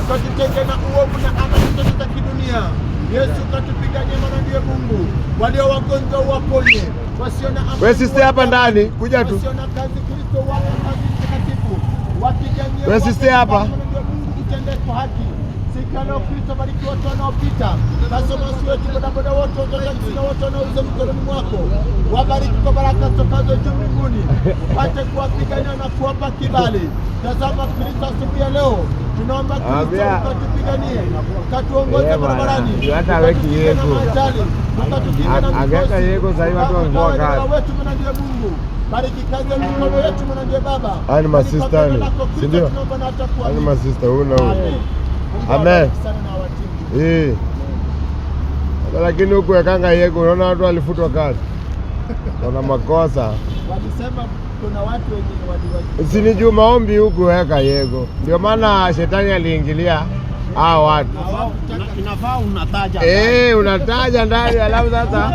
Ukatutenge na uovu na anasa zote za kidunia. Yesu, ukatupiganie, maana ndiye Mungu. Walio wagonjwa uwaponye, wasio na amani We sister hapa uwape ndani, kuja tu. Wasio na kazi, Kristo wape kazi takatifu. Wapiganie We wape sister hapa. kibali, maana ndiye Mungu, utendee kwa haki. Siku ya leo Kristo, bariki watu wanaopita, kasomasi wetu, bodaboda wote, watu wa taksi na wote wanaouza mikononi mwako, wabariki kwa baraka zitokazo juu mbinguni, upate kuwapigania na kuwapa kibali. Tazama Kristo, asubuhi ya leo tunaomba Kristo Ambia. Ukatupiganie, ukatuongoze Eh, bwana. barabarani, Hata haweki ukatukinge na yego. maajali, ukatukinge na Angeweka mikosi, yego sahii watu wangekuwa ukawe kazi. wetu, maana ndiye Mungu. Bariki kazi ya mikono yetu, maana ndiye Baba. Haya ni masista Kwa pendo ni, lako, si Kristo, ndio? tunaomba na hata Haya ni kuamini. masista huyu na huyu. Amen. Mungu Amen. awabariki sana na awatie. Eh. Sasa lakini huku wekanga yego, unaona watu walifutwa kazi. Wana makosa. Walisema kuna watu wenye wali Si ni juu maombi huku weka yego. Ndio maana shetani aliingilia hao watu. Inafaa unataja. Eh, unataja ndani alafu sasa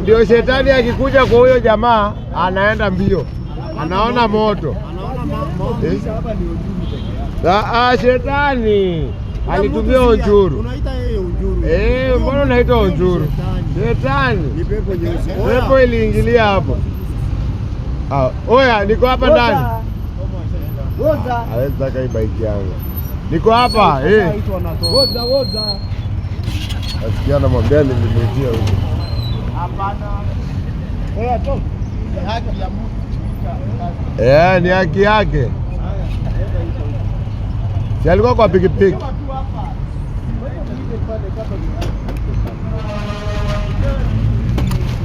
ndio shetani akikuja kwa huyo jamaa anaenda mbio. Anaona moto. Anaona maombi. Eh? Ah, ah, shetani alitumia onjuru. Unaita yeye unjuru. Eh, mbona unaita onjuru? Shetani. Ni pepo nyeusi. Pepo iliingilia hapo. Ah, oya, niko hapa ndani. Woza. Hawezi taka hii bike yangu. Niko hapa, eh. Woza, woza. Nasikia namwambia nilimuitia huko. Hapana. Eh, toka. Ni haki ya mtu kuita kazi. Eh, ni haki yake. Si alikuwa kwa pikipiki. Kama tu hapa. Wewe muite pale kama ni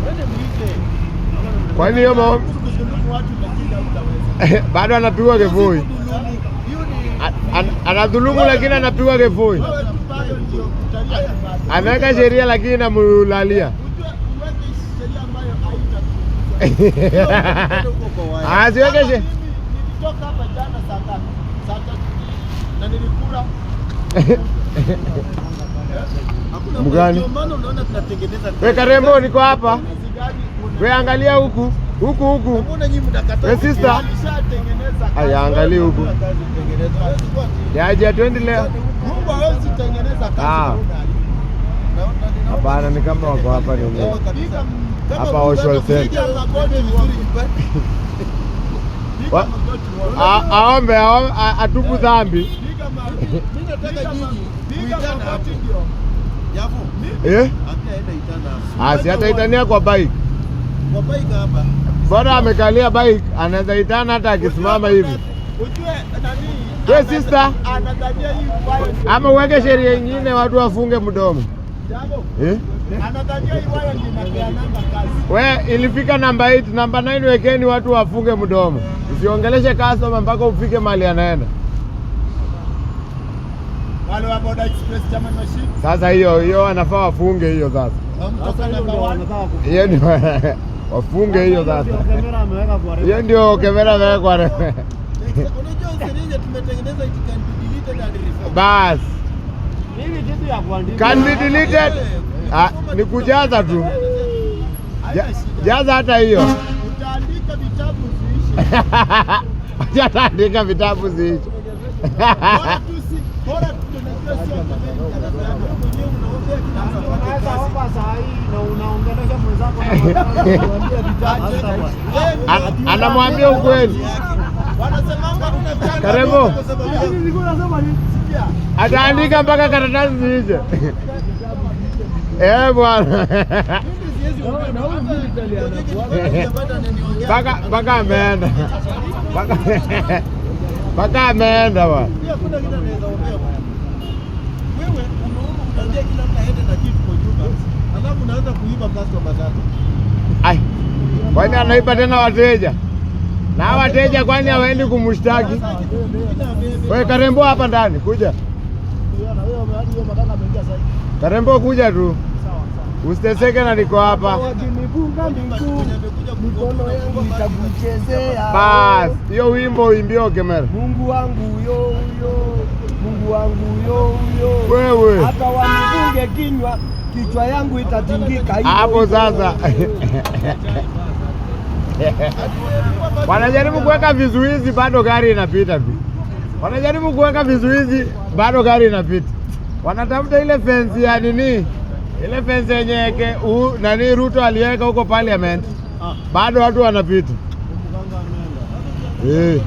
Wewe muite. Kwani hiyo maombi Kudhulumu watu lakini hautaweza. bado anapigwa kifui. Hiyo ni Anadhulumu lakini anapigwa kifui. wewe tu bado ndio utalia tu bado. Anaweka sheria lakini inamulalia. Ujue uweke sheria ambayo haitakuumiza. Asiweke Kama sheria. mimi nilitoka hapa jana saa ngapi? Saa 3 na nilikula Hakuna Mgani? ndio maana unaona tunatengeneza. We Karembo, niko hapa. kazi gani? We angalia huku huku huku. Mbona nyinyi mnakataa? We sister. Alishatengeneza kazi. Aya, angalia huku. Kazi kutengeneza. Hawezi kuwa ati- Yaje twende leo. Mungu hawezi tengeneza kazi Ah. na unaharibu. Hapana, ni kama wako hapa nini. Sawa kabisa. Kama Hapa Oshwal kupiga Center. magoti vizuri. Piga magoti uombe. Aombe, atubu dhambi. Piga magoti. Mimi nataka nyinyi Piga muitane magoti hapo. ndio. Japo Eh? hamjaenda itana hapo. Asi hata itania kwa bike. Kwa bike hapa. Bora amekalia bike, anaweza itana hata akisimama hivi. Ujue nani? We sister. Anadhania hii waya ndio. Ama uweke sheria nyingine watu wafunge mdomo. Jambo. Eh? Anadhania hii waya ndio inapeananga kazi. We ilifika namba 8, namba 9 wekeni watu wafunge mdomo. Usiongeleshe customer mpaka ufike mahali anaenda. Wale wa Boda Express chairman machine. Sasa hiyo hiyo wanafaa wafunge hiyo sasa. Mtoka namba 1. Hiyo ndio wafunge hiyo sasa. Hiyo ndio kamera ameweka kwa Unajua sheria tumetengeneza, it can be deleted and reformed. Bas. Mimi kitu ya kuandika. Can be deleted. Ah, ni kujaza tu. Jaza hata hiyo. Utaandika vitabu ziishe. Hajataandika vitabu ziiche. Bora tu si bora tunajua sio kamera inapeana. Mwenyewe unaombea kila mtu apate Unaweza kazi. omba saa hii na unaongelesha mwenzako na Anamwambia ukweli. Wanasemanga kuna Karembo. Kwa sababu ya- Nilikuwa nasema ni Sikia. Ataandika mpaka karatasi ziishe. Eh, bwana. Mimi siwezi ombea. Na huyu military anakuwa. Mpaka ameenda. Mpaka ameenda bwana. Pia hakuna kitu anaweza ombea bwana. Wewe umeomba unaambia kila mtu aende na kitu kwa nyumba, alafu unaanza kuiba customer zako. Ai. Kwani anaiba tena wateja? Na hawa wateja kwani hawaendi kumshtaki? Sasa kitu kingine amebe. Wewe Karembo hapa ndani kuja. Karembo kuja tu. Usiteseke na niko hapa. Wakinifunga miguu, mikono yangu itakuchezea. Bas, hiyo wimbo uimbie kamera. Mungu wangu huyo huyo, Mungu wangu huyo huyo. Wewe. Hata wanifunge kinywa, kichwa yangu itatingika hivyo Hapo hivyo. sasa. Wanajaribu kuweka vizuizi bado gari inapita tu. Wanajaribu kuweka vizuizi, bado gari inapita. Wanatafuta ile fence ya nini, ile fence yenye nani Ruto aliweka huko parliament, bado watu wanapita. Eh.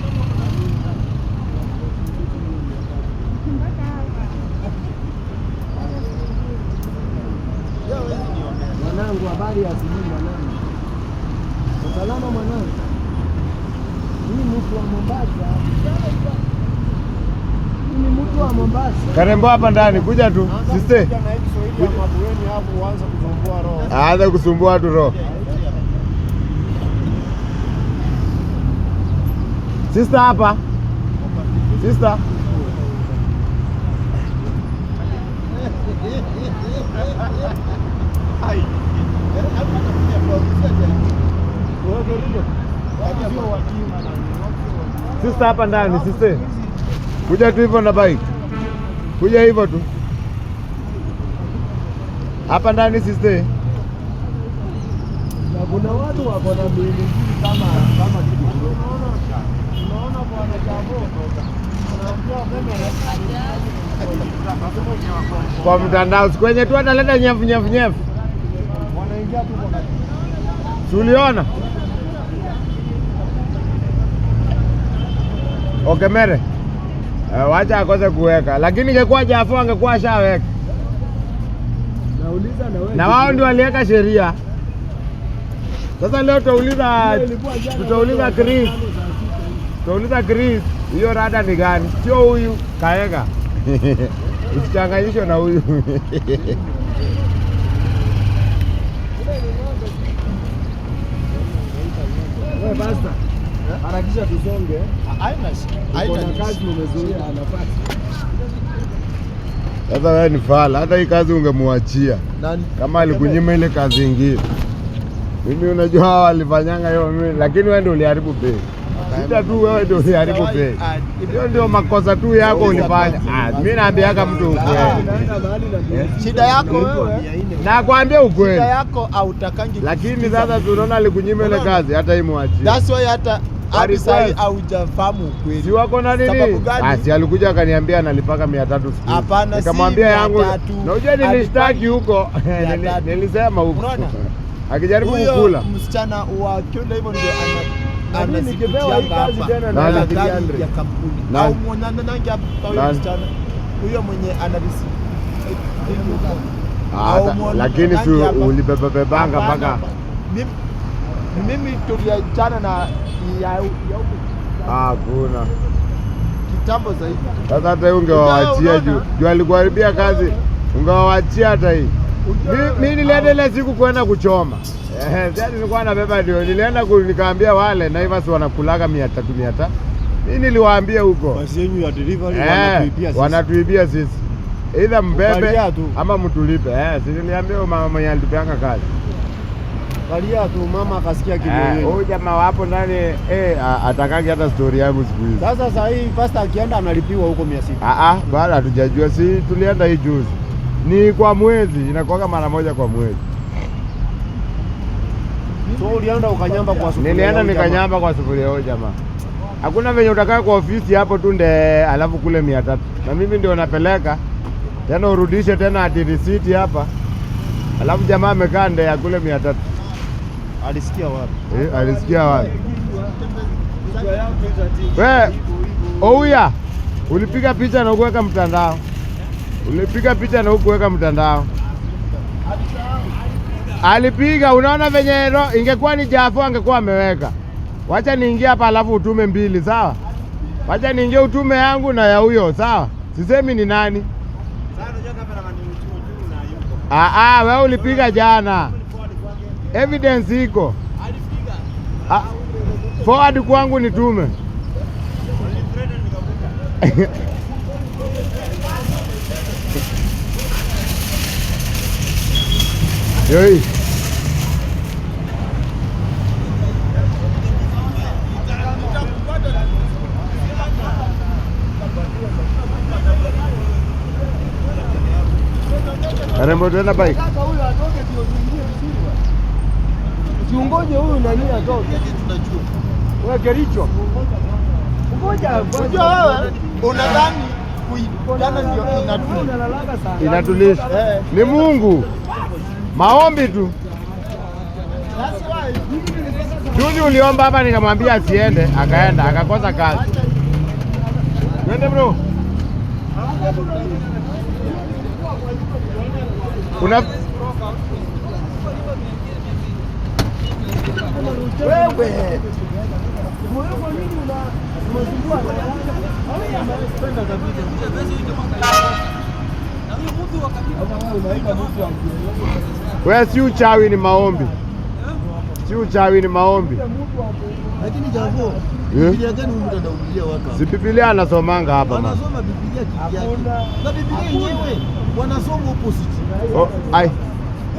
Mwanangu, habari ya asubuhi mwanangu. Usalama mwanangu. Mimi mtu wa Mombasa. Mimi mtu wa Mombasa. Karembo hapa ndani, kuja tu sister, Na hii Kiswahili ya mabueni hapo uanze kusumbua roho. aanze kusumbua watu roho. Sister hapa, sister. Sister hapa ndani, sister. Kuja tu hivyo na bike. Kuja hivyo tu. Hapa ndani sister. Na kuna watu wako na miili mizuri kama kitu. Unaona bwana Jabo. Unaambia kamera. Kwa mtandao siku yenye tu analeta nyevu nyevu nyevu. Wanaingia tu kwa Si uliona? Okemere. Wacha akose kuweka, lakini ingekuwa Jafo angekuwa ashaweka. Nauliza na wewe. Na wao ndio waliweka sheria. Sasa leo tutauliza Chris, tutauliza Chris hiyo rada ni gani? Sio huyu kaeka. Usichanganyishwe na huyu. Wewe basta. Harakisha tusonge. Haina shida. Uko na kazi umezuia nafasi. Sasa wewe ni fala, hata hii kazi ungemwachia Nani? kama alikunyima ile kazi ingine. Mimi unajua hawa walifanyanga hiyo mimi, lakini wewe ndio uliharibu bei. Sita tu wewe ndio uliharibu bei. Hiyo ndio makosa tu yako ulifanya. Mimi naambiaga mtu ukweli. Unaenda mahali na Shida yako wewe. Nakwambia ukweli. Shida yako hautakangi. Lakini kusikiza. sasa tunaona alikunyima ile kazi, hata hii mwachie. That's why hata hadi request. sasa haujafahamu ukweli. Si wako na nini? Sababu gani? Si alikuja akaniambia analipaka 300 siku hizi. Hapana, si Nikamwambia yangu. 300. Na unajua nilishtaki huko. Mia tatu. Nilisema huko. Unaona? Akijaribu Huyo kukula. msichana wa Kyula hivyo ndio Na mimi nikipewa hii kazi anazipitianga tena Nani? na hapa gari 300. ya kampuni. Nani? Au mwananangi hapa huyo Nani? msichana. Huyo mwenye anarisi. Lakini si ulibebabebanga Hapana, mpaka hapana. Mimi tuliachana na ya hakuna. kitambo zaidi. Sasa hata hii ungewaachia Unaona? juu. Juu alikuharibia kazi. Ungewaachia hata hii. Mi nilienda ile siku kwenda kuchoma. Sasa nilikuwa nabeba ndio. Nilienda nikaambia wale Naivas wanakulaga 300 300. Mi niliwaambia huko. Basi yenu ya delivery wanatuibia sisi. Wanatuibia sisi. Either mbebe Ukalia tu. ama mtulipe. Si niliambia huyo mama mwenye alitupeanga kazi. Kalia tu mama akasikia kilio yenu. Huyu jamaa wapo ndani atakagi hata story yangu siku hizi. Sasa sasa hii pastor akienda analipiwa huko 600. Bado hatujajua, si tulienda hii juzi. Ni kwa mwezi, inakuwaga mara moja kwa mwezi. So ulienda ukanyamba kwa sufuria. Nilienda ya huyu jamaa. nikanyamba kwa sufuria huyo jamaa. Hakuna venye utakaa kwa ofisi hapo tu nde alafu kule 300. Na mimi ndio napeleka tena urudishe tena ati receipt hapa. Alafu jamaa amekaa nde ya kule 300. Alisikia wapi? Alisikia wapi? We, Ouya, ulipiga picha na ukuweka mtandao. Ulipiga picha na ukuweka mtandao. Alipiga, unaona venye ingekuwa ni Jafo angekuwa ameweka. Wacha niingie hapa alafu utume mbili, sawa? Wacha niingie utume yangu na ya huyo, sawa? Sisemi ni nani. Wewe ulipiga jana. Evidence iko. Forward kwangu nitume. Yoi. Karembo tuenda bike. Kaka huyo atoke ndio tuingie vizuri bwana. Usiongoje huyu nani atoke. Tunajua. Wewe Kericho. Ngoja kwanza. Unajua wewe Unadhani kuitana ndio inatulia? Unalalaga saa Inatulisha. Eh. Ni Mungu. Maombi tu. That's why Juzi uliomba hapa nikamwambia asiende, akaenda akakosa kazi. Twende bro. Una wewe. Wewe kwa nini unasumbua? wewe, si uchawi ni maombi. Si uchawi ni maombi. Lakini Javo, Eh? Biblia gani huyu mtu anahubiria watu hapa? Si Biblia anasomanga hapa man. Wanasoma Biblia kivyake. Na Biblia yenyewe wanasoma opposite. Oh, ai.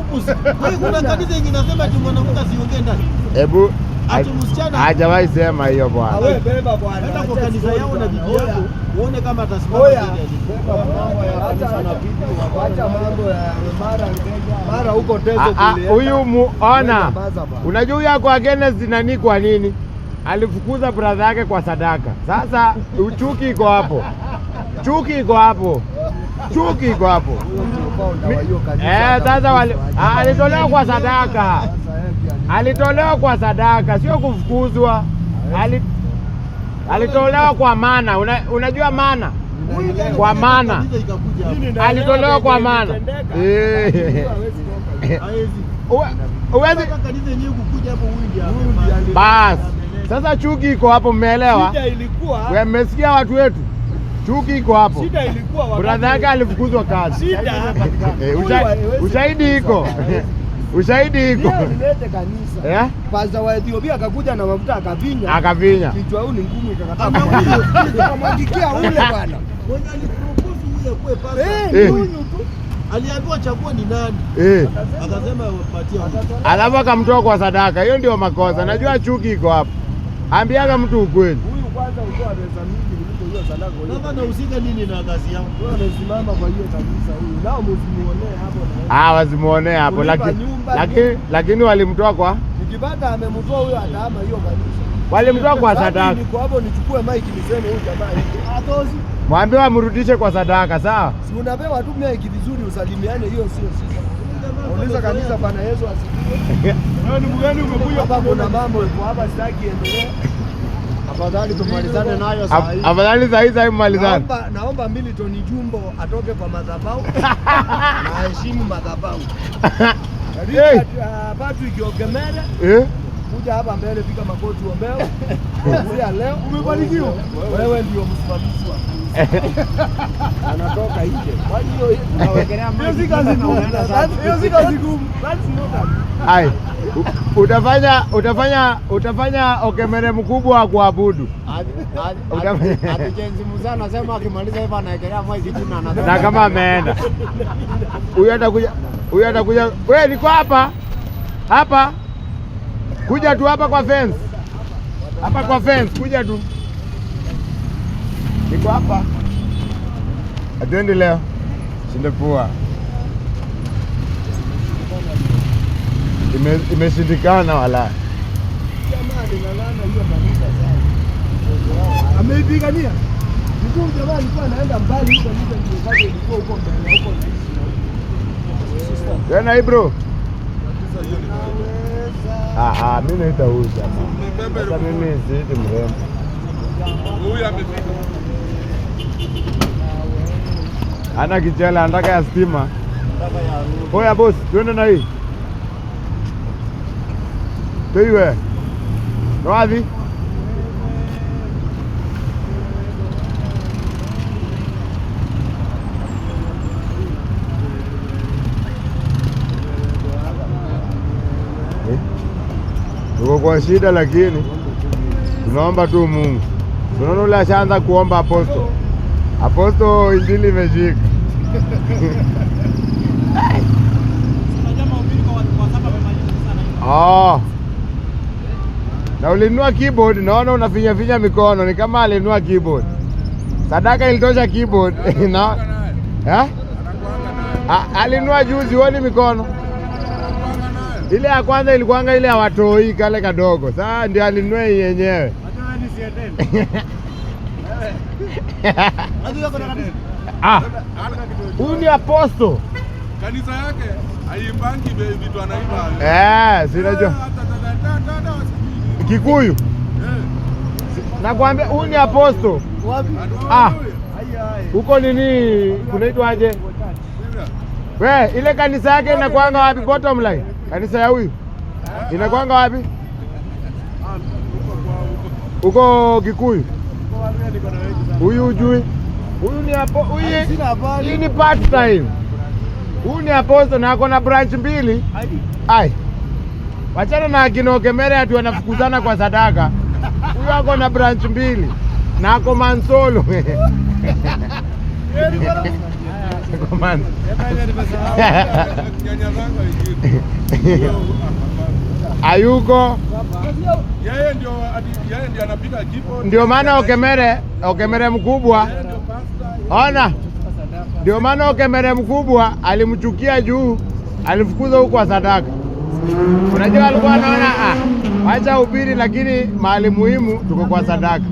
Opposite. Wewe kuna kanisa yenye inasema ati mwanamke asiongee ndani. Ebu Ati msichana hajawahi sema hiyo bwana. Wewe beba bwana. enda kwa kanisa yao na bibi yako uone kama atasimama Oya. mbele ya Mungu. Beba mambo ya kanisa na bibi. Acha mambo ya mara mara huko Tezo Ah, ah, kulienda. Huyu muona. Nyamaza bwana. Unajua huyu ako against nani kwa nini? Alifukuza brother yake kwa sadaka. Sasa uchuki iko hapo. Chuki iko hapo. Chuki iko hapo. Huyo ndio founder wa hiyo kanisa. Eh, sasa wali, alitolewa kwa sadaka. Sasa yeye pia ni- Alitolewa kwa sadaka, sio kufukuzwa. Alitolewa kwa maana. Unajua maana? Huyu ndiye Kwa alifanya maana. kanisa ikakuja hapa. Alitolewa kwa maana. Eh. Haezi. Huwezi Mpaka kanisa yenyewe kukuja hapo huyu ndiye Huyu ndiye amefanya. bas. Sasa chuki iko hapo, mmeelewa? Shida ilikuwa We mmesikia watu wetu, chuki iko hapo. shida ilikuwa wakati Brother yake alifukuzwa kazi. Shida. Eh, Huyu hawezi ushahidi iko, ushahidi iko. Yeye alilete kanisa. Eh? Pastor wa Ethiopia akakuja na mafuta akavinya. Akavinya. Kichwa huu ni ngumu ikakataa. Akamwagikia ule bwana. Mwenye alipropose huyu akuwe pastor. Eh, Eh. ni huyu tu. Aliambiwa chagua ni nani? Eh. Akasema wapatie huyu. Alafu akamtoa kwa sadaka. Hiyo ndio makosa. Najua chuki iko hapo. Ambiaga mtu ukweli. Huyu kwanza utoa pesa mingi kuliko hiyo sadaka. hiyo. Sasa nahusika nini na kazi yangu? Huyu amesimama kwa hiyo kanisa huyu. Nao msimuonee hapo na. Ah, wazimuonee hapo Kulipa lakini nyumba, lakini lakini walimtoa kwa Nikipata amemtoa huyo atahama hiyo kanisa. walimtoa kwa Sasa sadaka. Niko hapo nichukue mic niseme huyu jamaa hivi. Atozi. Mwambie wamrudishe kwa sadaka, sawa? Si unapewa tu mic vizuri usalimiane, hiyo sio shida. Uliza kanisa Bwana Yesu asifiwe. Wewe ni mgani umekuja Hapa kuna mambo iko hapa sitaki endelee. Afadhali tumalizane nayo saa hii. Afadhali saa hii saa hii mmalizane. Naomba Milton Jumbo atoke kwa madhabahu na aheshimu madhabahu. Hey. Richard Patrick Ogemere Eh? kuja hapa mbele, piga magoti uombewe. Kuanzia leo umebarikiwa. Wewe ndio msimamizi wa kanisa. Anatoka nje. Kwa hiyo hiyo si kazi ngumu. Hiyo si kazi ngumu. That's not a Ai. Utafanya okemere mkubwa wa kuabudu. Ati Mzee anasema akimaliza hivyo anaekelea mic chini na anatoka. Na kama ameenda. Huyu atakuja, huyu atakuja. Wewe niko hapa. Hapa. Kuja tu hapa kwa fence. Hapa kwa fence, kuja tu. Niko hapa. Atuendi leo. Shinde poa. Imeshindikana wala. jamaa aling'ang'ana hiyo kanisa sana. Ameipigania. Mkuu jamaa alikuwa anaenda mbali huko kanisa ndio kazi ilikuwa huko mbele huko naishi na huko. Tena hii bro. Ah ah, mimi naita huyu jamaa. Sasa mimi siiti mrembo. Huyu amefika. Ana kichele anataka ya stima. Oya boss, twende na hii. Tuiwe. Noavi. Eh? Tuko kwa shida lakini tunaomba tu Mungu. Tunaona ule ashaanza kuomba aposto. Aposto injili imeshika. Oh. Na ulinunua keyboard, naona unafinya finya mikono, ni kama alinunua keyboard. Sadaka ilitosha keyboard. Na eh? Alinunua juzi, huoni mikono? Ile ya kwanza ilikuwanga ile ya watoi kale kadogo. Sasa ndio alinunua yenyewe. Unajua kuna kanisa. Ah, huyu ni apostle. Kanisa yake haimbangi vitu anaimba. Eh, si unajua. Kikuyu. Nakwambia huyu ni apostle. Wapi? Ah. Huko nini kunaitwaje? We, ile kanisa yake inakuanga wapi bottom line? Kanisa ya huyu inakuanga wapi? Huko Kikuyu. Huyu hujui? Huyu ni hapo, huyu Sina habari. hii ni part time. Huyu ni apostle na ako na branch mbili. Ai. Wachana na akina Okemere ati wanafukuzana kwa sadaka. Huyu ako na branch mbili na ako Mansolo. Ako Mansolo. Nyanyazanga ingine. Hayuko. Yeye ndio yeye ndio anapiga keyboard. Ndio maana Okemere mkubwa, Yeye ndio pastor. ona, ndio maana Okemere mkubwa alimchukia juu alimfukuza huko kwa sadaka. Unajua alikuwa anaona ah, wacha ubiri, lakini mahali muhimu tuko kwa sadaka.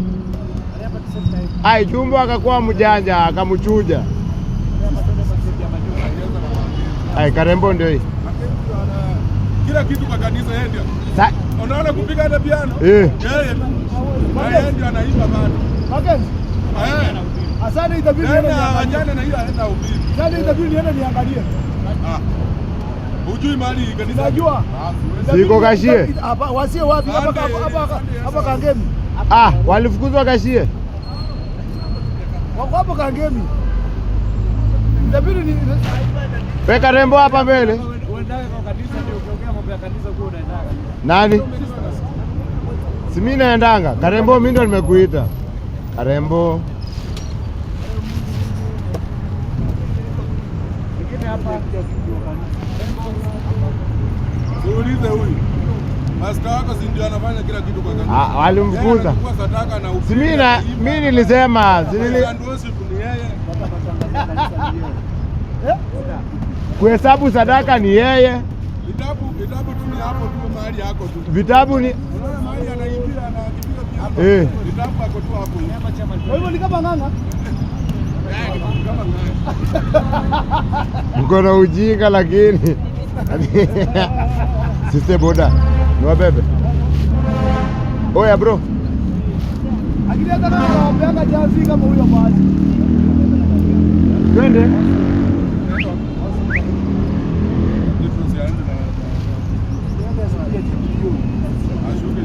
Ai, Jumbo akakuwa mjanja akamchuja. Ai, Karembo ndio hii. Kila kitu kwa kanisa yeye ndio. Sa Unaona kupiga hata piano? eh, Yeye tu. Na yeye ndio anaimba bado. Makenzi. Eh. Asante itabidi niende Tena niangalie. wajane na hiyo aenda ubiri. Asante itabidi niende niangalie. Ah. Hujui mahali kanisa. Najua. Siko Kashie. Hapa wasie wapi? Hapa hapa hapa Kangemi. Ah, walifukuzwa Kashie. Wako hapo Kangemi. Itabidi ni We Karembo hapa mbele. Nani? Si mimi naendanga. Karembo mimi ndo nimekuita. Karembo. Uulize huyu. Pastor wako si ndio anafanya kila kitu kwa kanisa. Ah, walimfukuza. Yeye anachukua sadaka na Si ubiri. mimi na mimi nilisema, si nili And worship ni yeye. kuhesabu sadaka ni yeye, Vitabu tu ni hapo tu mahali yako tu. vitabu ni Unaona mahali anaimbia anakipiga piano. eh. Vitabu ako tu hapo. Kwa hivyo ni kama ng'ang'a. Eh, ni kama ng'ang'a. Mko na ujinga lakini. Siste boda. Niwabebe. Oya bro. Lakini hata kama anawapeanga jazi kama huyo basi. Twende. Difference ya ende na ashuke.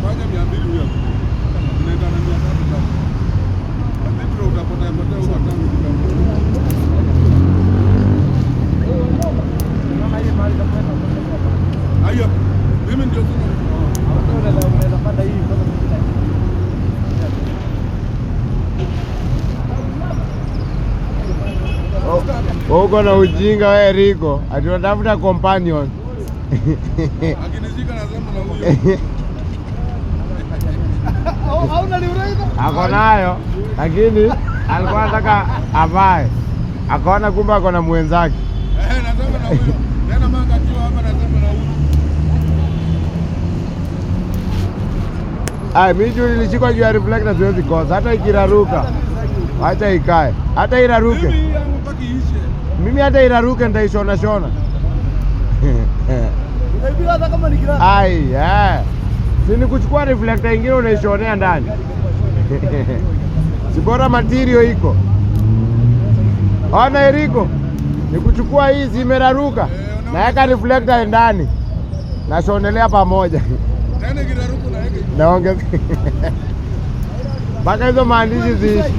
Fanya 200 huyo. Unaenda na 300 tatu. Cathedral utapotea potea huko tangu kitambo. Haya, mimi ndio sina. Uko na ujinga wewe Rico. Ati unatafuta companion. Akinishika nasema na huyo. Hauna liuraiba? Ako nayo lakini alikuwa anataka avae, akaona kumbe ako na mwenzake. Eh, nasema na huyo. Tena manga akiwa hapa nasema na huyo. Ay, mimi juu nilishikwa juu ya reflector, siwezi kosa hata ikiraruka, acha ikae, hata iraruke. Mimi yangu mpaka iishe. Mimi hata iraruke nitaishona shona. Utaibiwa hata kama ni kiraka. Ai, eh. Si ni kuchukua reflector ingine unaishonea ndani. Si bora material iko. Ona Eriko, ni kuchukua hizi imeraruka, naweka reflector ndani, nashonelea pamoja Tena ikiraruka na yake. naongeza mpaka hizo maandishi ziishi.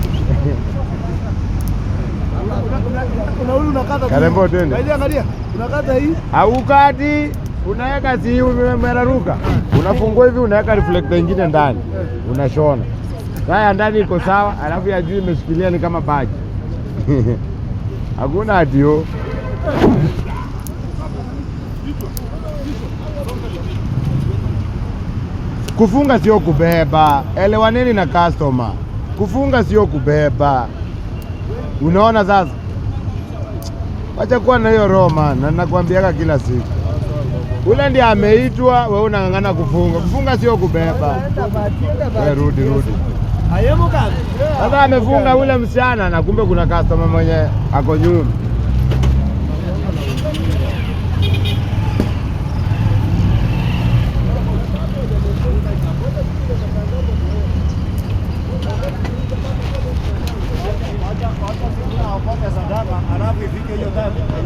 Unauli unakata. tu. Karembo, twende. Angalia, angalia. Unakata hii. Haukati, unaweka si imeraruka, unafungua hivi, unaweka reflector ingine ndani, unashona. Sasa ya ndani iko sawa, alafu ya juu imeshikilia ni kama baji. Hakuna atio. Kufunga sio kubeba, elewaneni na customer. Kufunga sio kubeba. Unaona sasa? Wacha kuwa na hiyo roho man, na nakwambiaga kila siku. Ule ndiye ameitwa, wewe unang'ang'ana kufunga. Kufunga sio kubeba. Wewe rudi rudi. Sasa amefunga ule msichana na kumbe kuna customer mwenye ako nyuma. Wacha sadaka alafu ifike hiyo time.